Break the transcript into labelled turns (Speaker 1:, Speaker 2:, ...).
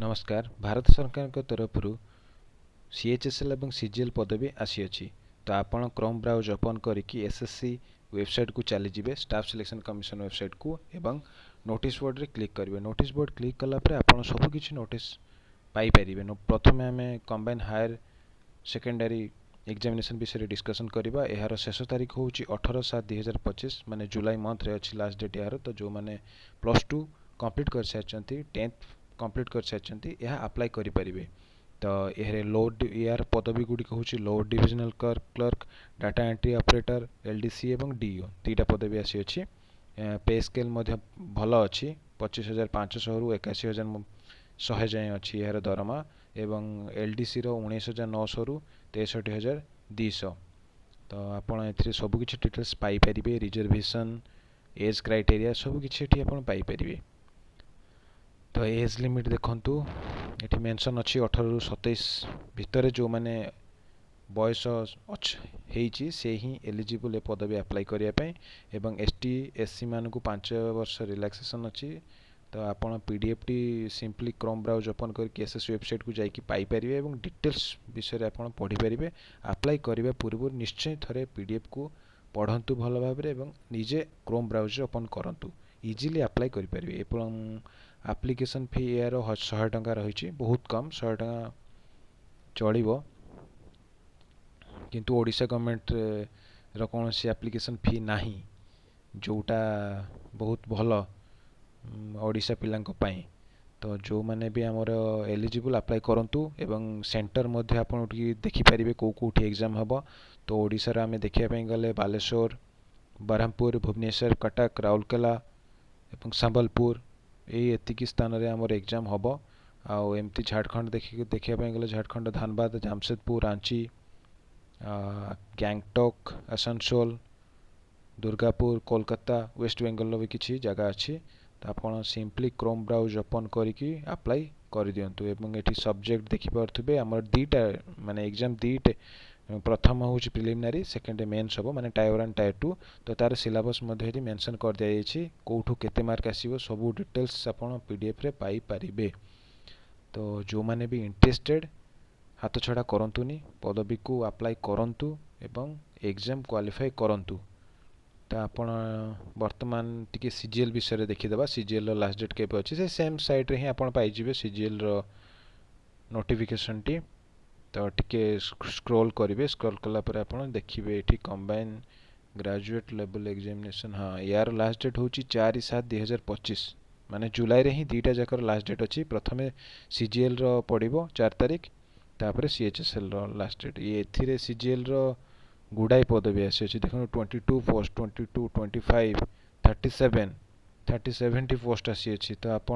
Speaker 1: ନମସ୍କାର। ଭାରତ ସରକାରଙ୍କ ତରଫରୁ ସିଏଚ୍ଏସ୍ଏଲ୍ ଏବଂ ସିଜିଏଲ୍ ପଦବୀ ଆସିଅଛି। ତ ଆପଣ କ୍ରୋମ୍ ବ୍ରାଉଜ୍ ଓପନ୍ କରିକି ଏସ୍ଏସ୍ସି ୱେବସାଇଟ୍କୁ ଚାଲିଯିବେ, ଷ୍ଟାଫ୍ ସିଲେକ୍ସନ୍ କମିଶନ ୱେବସାଇଟ୍କୁ, ଏବଂ ନୋଟିସ୍ ବୋର୍ଡ଼ରେ କ୍ଲିକ୍ କରିବେ। ନୋଟିସ୍ ବୋର୍ଡ଼ କ୍ଲିକ୍ କଲା ପରେ ଆପଣ ସବୁକିଛି ନୋଟିସ୍ ପାଇପାରିବେ। ପ୍ରଥମେ ଆମେ କମ୍ବାଇନ୍ ହାୟର ସେକେଣ୍ଡାରୀ ଏକ୍ଜାମିନେସନ୍ ବିଷୟରେ ଡିସ୍କସନ୍ କରିବା। ଏହାର ଶେଷ ତାରିଖ ହେଉଛି 18/7/2025, ମାନେ ଜୁଲାଇ ମନ୍ଥରେ ଅଛି ଲାଷ୍ଟ ଡେଟ୍ ଏହାର। ତ ଯେଉଁମାନେ +2 କମ୍ପ୍ଲିଟ୍ କରିସାରିଛନ୍ତି, 10th complete କରିସାରିଛନ୍ତି, ଏହା ଆପ୍ଲାଏ କରିପାରିବେ। ତ ଏହାର ଏହାର ପଦବୀ ଗୁଡ଼ିକ ହେଉଛି Lower Divisional Clerk, Data Entry Operator, LDC ଏବଂ ଡିଇଓ, ଦୁଇଟା ପଦବୀ ଆସିଅଛି। ପେ ସ୍କେଲ୍ ମଧ୍ୟ ଭଲ ଅଛି, 25,500ରୁ 81,100 ଯାଏଁ ଅଛି ଏହାର ଦରମା ଏବଂ ଏଲ୍ଡିସିର 19,900ରୁ 63,200। ତ ଆପଣ ଏଥିରେ ସବୁକିଛି ଡିଟେଲ୍ସ ପାଇପାରିବେ। ରିଜର୍ଭେସନ୍, ଏଜ୍ କ୍ରାଇଟେରିଆ ସବୁକିଛି ଏଠି ଆପଣ ପାଇପାରିବେ। ତ ଏଜ୍ ଲିମିଟ୍ ଦେଖନ୍ତୁ, ଏଠି ମେନସନ୍ ଅଛି, 18ରୁ 27 ଭିତରେ ଯେଉଁମାନେ ବୟସ ହେଇଛି, ସେ ହିଁ ଏଲିଜିବୁଲ୍ ଏ ପଦବୀ ଆପ୍ଲାଏ କରିବା ପାଇଁ ଏବଂ ଏସ୍ ଟି, ଏସ୍ ସି ମାନଙ୍କୁ 5 ବର୍ଷ ରିଲାକ୍ସେସନ୍ ଅଛି। ତ ଆପଣ ପିଡିଏଫ୍ଟି ସିମ୍ପଲି କ୍ରୋମ୍ ବ୍ରାଉଜ୍ ଓପନ୍ କରିକି ଏସ୍ ଏସ୍ ସି ୱେବସାଇଟ୍କୁ ଯାଇକି ପାଇପାରିବେ ଏବଂ ଡିଟେଲ୍ସ ବିଷୟରେ ଆପଣ ପଢ଼ିପାରିବେ। ଆପ୍ଲାଏ କରିବା ପୂର୍ବରୁ ନିଶ୍ଚୟ ଥରେ ପିଡିଏଫ୍କୁ ପଢ଼ନ୍ତୁ ଭଲ ଭାବରେ ଏବଂ ନିଜେ କ୍ରୋମ୍ ବ୍ରାଉଜର୍ ଓପନ୍ କରନ୍ତୁ, ଇଜିଲି ଆପ୍ଲାଏ କରିପାରିବେ। ଏବଂ ଆପ୍ଲିକେସନ୍ ଫି ଏହାର 100 ଟଙ୍କା ରହିଛି, ବହୁତ କମ୍, 100 ଟଙ୍କା ଚଳିବ। କିନ୍ତୁ ଓଡ଼ିଶା ଗଭର୍ଣ୍ଣମେଣ୍ଟର କୌଣସି ଆପ୍ଲିକେସନ୍ ଫି ନାହିଁ, ଯେଉଁଟା ବହୁତ ଭଲ ଓଡ଼ିଶା ପିଲାଙ୍କ ପାଇଁ। ତ ଯେଉଁମାନେ ବି ଆମର ଏଲିଜିବୁଲ୍, ଆପ୍ଲାଏ କରନ୍ତୁ ଏବଂ ସେଣ୍ଟର ମଧ୍ୟ ଆପଣ ଟିକେ ଦେଖିପାରିବେ କେଉଁ କେଉଁଠି ଏକ୍ଜାମ୍ ହେବ। ତ ଓଡ଼ିଶାର ଆମେ ଦେଖିବା ପାଇଁ ଗଲେ ବାଲେଶ୍ୱର, ବ୍ରହ୍ମପୁର, ଭୁବନେଶ୍ୱର, କଟକ, ରାଉରକେଲା ଏବଂ ସମ୍ବଲପୁର, ଏଇ ଏତିକି ସ୍ଥାନରେ ଆମର ଏକ୍ଜାମ୍ ହେବ। ଆଉ ଏମିତି ଝାଡ଼ଖଣ୍ଡ ଦେଖିକି ଦେଖିବା ପାଇଁ ଗଲେ ଝାଡ଼ଖଣ୍ଡ ଧାନବାଦ, ଜାମସେଦପୁର, ରାଞ୍ଚି, ଗ୍ୟାଙ୍ଗଟକ୍, ଆସାନସୋଲ, ଦୁର୍ଗାପୁର, କୋଲକାତା, ୱେଷ୍ଟ ବେଙ୍ଗଲର ବି କିଛି ଜାଗା ଅଛି। ତ ଆପଣ ସିମ୍ପଲି କ୍ରୋମ୍ ବ୍ରାଉଜ୍ ଓପନ୍ କରିକି ଆପ୍ଲାଏ କରିଦିଅନ୍ତୁ। ଏବଂ ଏଠି ସବଜେକ୍ଟ ଦେଖିପାରୁଥିବେ, ଆମର ଦୁଇଟା ମାନେ ଏକ୍ଜାମ୍ ଦୁଇଟା, ପ୍ରଥମ ହେଉଛି ପ୍ରିଲିମିନାରୀ, ସେକେଣ୍ଡ ମେନ୍ସ ହେବ, ମାନେ ଟାୟାର 1, ଟାୟାର 2। ତ ତାର ସିଲାବସ୍ ମଧ୍ୟ ଏଠି ମେନସନ୍ କରିଦିଆଯାଇଛି। କେଉଁଠୁ କେତେ ମାର୍କ ଆସିବ, ସବୁ ଡିଟେଲ୍ସ ଆପଣ ପିଡିଏଫ୍ରେ ପାଇପାରିବେ। ତ ଯେଉଁମାନେ ବି ଇଣ୍ଟରେଷ୍ଟେଡ଼, ହାତ ଛଡ଼ା କରନ୍ତୁନି, ପଦବୀକୁ ଆପ୍ଲାଏ କରନ୍ତୁ ଏବଂ ଏକ୍ଜାମ୍ କ୍ୱାଲିଫାଏ କରନ୍ତୁ। ତ ଆପଣ ବର୍ତ୍ତମାନ ଟିକେ ସିଜିଏଲ୍ ବିଷୟରେ ଦେଖିଦେବା। ସିଜିଏଲ୍ର ଲାଷ୍ଟ ଡେଟ୍ କେବେ ଅଛି, ସେ ସେମ୍ ସାଇଟ୍ରେ ହିଁ ଆପଣ ପାଇଯିବେ ସିଜିଏଲ୍ର ନୋଟିଫିକେସନ୍ଟି। ତ ଟିକେ ସ୍କ୍ରୋଲ୍ କରିବେ। ସ୍କ୍ରୋଲ୍ କଲା ପରେ ଆପଣ ଦେଖିବେ ଏଠି କମ୍ବାଇନ୍ ଗ୍ରାଜୁଏଟ୍ ଲେଭେଲ୍ ଏକ୍ଜାମିନେସନ୍। ହଁ, ୟାର ଲାଷ୍ଟ ଡେଟ୍ ହେଉଛି 4/7/2025, ମାନେ ଜୁଲାଇରେ ହିଁ ଦୁଇଟା ଯାକର ଲାଷ୍ଟ ଡେଟ୍ ଅଛି। ପ୍ରଥମେ ସିଜିଏଲ୍ର ପଡ଼ିବ 4 ତାରିଖ, ତାପରେ ସିଏଚ୍ଏସ୍ଏଲ୍ର ଲାଷ୍ଟ ଡେଟ୍। ଏଥିରେ ସିଜିଏଲ୍ର ଗୁଡ଼ାଏ ପଦବୀ ଆସିଅଛି। ଦେଖନ୍ତୁ, 22 post, 22, 25, 37, 37ଟି post ଆସିଅଛି। ତ ଆପଣ